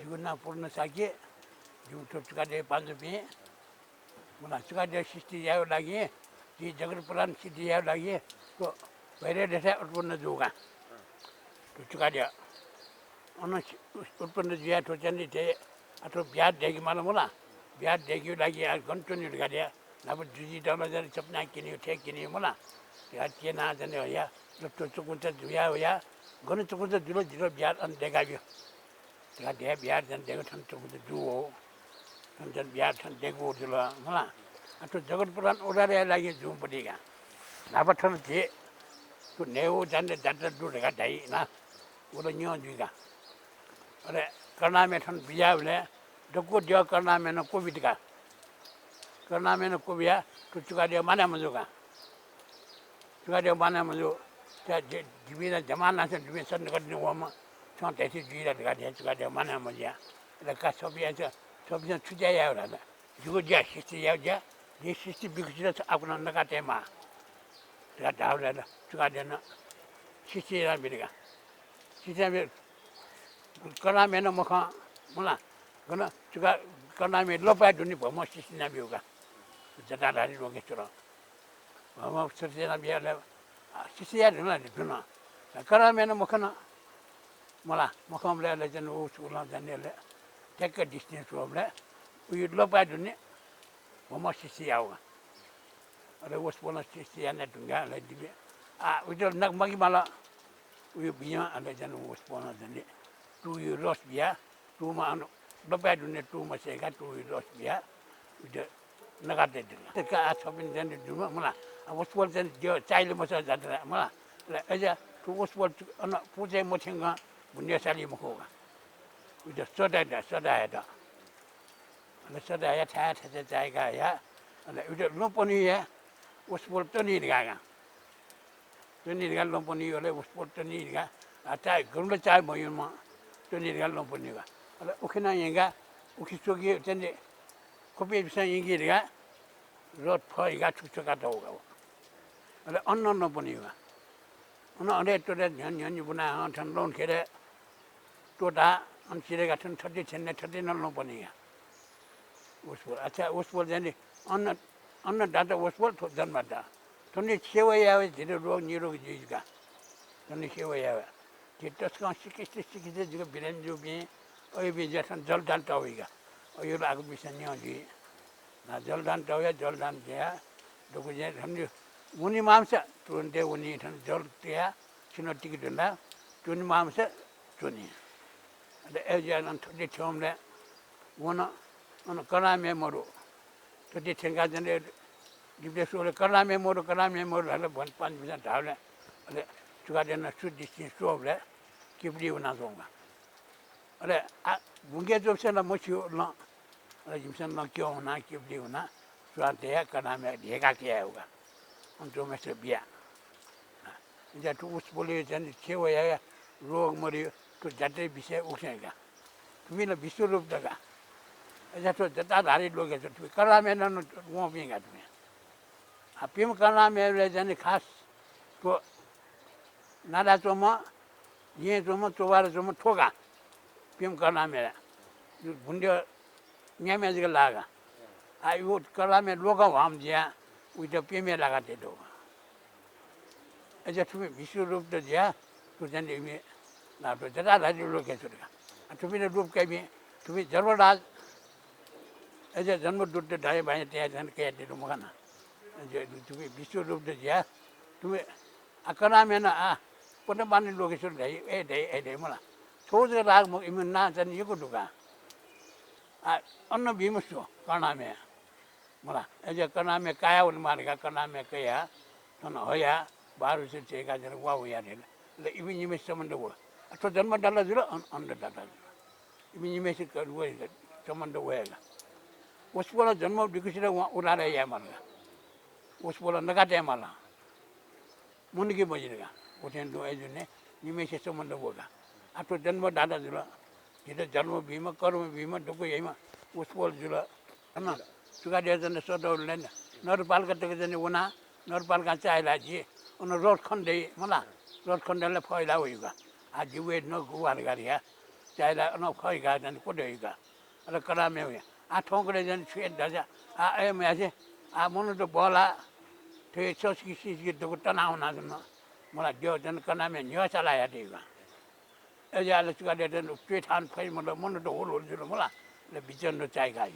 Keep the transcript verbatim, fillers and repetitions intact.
जिगु नां पूर्ण शाक्य, जिगु थ्व चुकादेव पाँचुपिं। मला चुकादेव सृष्टि यायेगु लागि, झी जगत पुराण सृष्टि यायेगु लागि थ्व भैरव देशय् उत्पन्न जूगु का। थ्व चुकादेव अन सि-, उत्पन्न जुयाः थ्व च्वने थे, आ, थ्व बिहार दय्के माल मला। बिहार दय्केगु लागि आ, गन च्वने धकाः धया, न्हापा जुजुयात नं च्वने चपना किने, थय् किने मला। या चेना च्वने हया, ल थ्व चुकुचा जुया हया, गन चुकुचा जुल, जितः बिहार अन दय्काब्यु। धकाः धया बिहार च्वने दय्के थन चुकुचा जू हो। थन च्वने बिहार च्वने दय्के जुल मला। आ, थ्व जगत पुराण उद्धार यायेगु लागि जूम्ह पति का। न्हापा थन झी थ्व न्हय्गू च्वने जात्रा दु धकाः धाइ ना। व ला न्यं जुइ का। अले करुणामय थन बिज्याःबलय् दक्व द्यः करुणामयं नं क्वबी का। करुणामयं नं क्वबिया थ्व चुकादेव मानय् मजू का। चुकादेव मानय् मजू। त्या जे-, जिपिं ला जमानासं जिपिं सन्त कतिनि वंम्ह छं धयाथें जुइ ला धकाः धया चुकादेव मानय् मजुया। अले का छपिं, छपिंसं छु ज्या यायेगु धाःसा, जिगु ज्या सृष्टि यायेगु ज्या, जिं सृष्टि बिकसित आखुनं नका तयेमाः धकाः धाःबलय् ला चुकादेव नं सृष्टि यानाबिल का। सृष्टि यानाबिल। करुणामय नं मखं मला। गन चुका करुणामय लपाय् दुने भम्ह सृष्टि यानाब्यू का। जटाधारी लोकेश्वरं। भम्ह सृष्टि यानाबियाबलय्, आ, सृष्टि याये धुन, धुन। करुणामय नं मखन। मला, मखंबलय् ला च्वने व छु ला च्वने ले। ठ्याक्क दृष्टिं स्वःबलय् उइ लपाय् दुने भम्ह सृष्टि याः का। अले वसपोलं सृष्टि याना धुंकाः अले दिबे। आ, उइत नक मकि माल। उइ बियां अले च्वने वसपोलं च्वने। तुइ रस बिया, तुमा अन लपाय् दुने तुमा सेका, तुइ रस बिया। उइत नका तये दिल। सेका आ छपिं च्वने जुमा मला। आ, वसपोल च्वने द्यः चाइले मसः जात्रा मला। अले अझ तु वसपोल अन पुचय् मथ्यंक भुन्यसाली मखु का। उइत सदा द, सदा हे द। अले सदा हे थाय् थाय् चाय्का या। अले उइत लँपनि या वसपोल तनी धकाः का। तनी धकाः लँपनि यो, अले वसपोल तनी धकाः, आ, चाय् गमला चाय् मयुमा तनी धकाः लँपनि का। अले उखे नं यंका, उखे स्वकि तनी, खोपे बिसा यंकी धकाः रथ फय्का छु छु का तौ का। अले अन नं लँपनि का। अन अले तोरे न्ह्यन न्ह्यन बुना हं थन लौन खेरे तोता अन सिरेका थन थति थेन्ने थति नं लँपनि का। वसपोल, अच्छा, वसपोल जाने अन्न, अन्न दाता वसपोल थ्व जन्म दा। थुनी सेवा यावे झिरे रोग निरोग जुइगा। थुनी सेवा यावे। झी तसकं सिकिस्त, सिकिस्त जुग बिरेन जुबिं, अयुबिं जथन जलदान तौइगा। अयु लाग बिसन न्यं जुइ। ना जलदान तौया, जलदान जया, दगु जे थुनी वनी मामसा, तुरन्ते वनी थन जल तया, छिनो टिकि दुना, तुनी मामसा, तुनी। अले ए जे अन थुनी थ्योमले, वन, अन कलामे मरु। थुति थ्यंकाः जन दिपदेश वल, कलामे मरु, कलामे मरु धाल, भन पाँच मिसा धावले। अले चुकादेन सुदि सिं स्वबले किपलि वना च्वंगा। अले आ, बुंके च्वंसे ला मस्यू लं। अले जिमिसं लं क्यं हुना, किपलि हुना, स्वां तया कलामे धेका कया उगा। अन च्वंमेसे बिया। इजा तु उसबोले जन छे वया रोग मरि तु जाते विषय उठेगा। तुमि न विश्वरूप दगा। अजा तो जटाधारी लोके तो तुमि कलामे न वंपिंगा तुमि। आ, पिम कलामे ले जन खास तो नादा चोम, ये चोम, चोबार चोम ठोका। पिम कलामे। बुंदे म्याम्या जक लागा। आ, यो कलामे लोक वाम जिया, उइत पिमे लागा ते दो। अजा तुमि विश्वरूप त जिया, तुझन इमे ना तो जटाधारी लोके सुरगा। आ, तुमि न रूप कैमे, तुमि जन्मराज, अजा जन्मदूत त दाये बाये ते जन के ते दो मखना। अजा तुमि विश्वरूप त जिया, तुमि आ कलामे न आ, पटमानी लोके सुर धाइ, ए धाइ, ए धाइ मला। छोज राग म इमे ना जन यको दुका। आ, अन्न भीम सु कलामे। मला, अजा कलामे काया उन मारगा कलामे कया, तन हया, बारु से चेका जन वा वया देन। ल इबी निमे सम्बन्ध व। अथवा जन्म डाला जुल, अन, अन्न डाला जुल। इबी निमे से कर व सम्बन्ध वया। उसपोला जन्म विकसित व उदार या मारगा। उसपोला नगाते माला। मुनकी मजिरगा। उठेन दु ए जुने, निमे से सम्बन्ध वगा। अथवा जन्म डाला जुल। जित जन्म भीम, कर्म भीम, दुःख यहीमा उसपोल जुल। अन चुकादेव जन सदौल लेन। नरपालका तक जन वना, नरपालका चाहेला जि। अन रोड खण्डे, मला, रोड खण्डे फैला वयुगा। आ जि वे न गुवार गारिया। चाइला अन खइ गाः जन कोदे का। अले कनामे हुया। आ थौंकले जन छुए दाजा। आ अय् मयासे। आ मनु तो बला। थ्वे छसकी सिसकी दुगु तना हुना जन। मला देव जन कनामे न्यसा ला याते का। अय् जाले चुका दे जन त्वे थान फइ मला मनु तो हुल हुल जुल मला। ले बिचन तो चाइ गाः।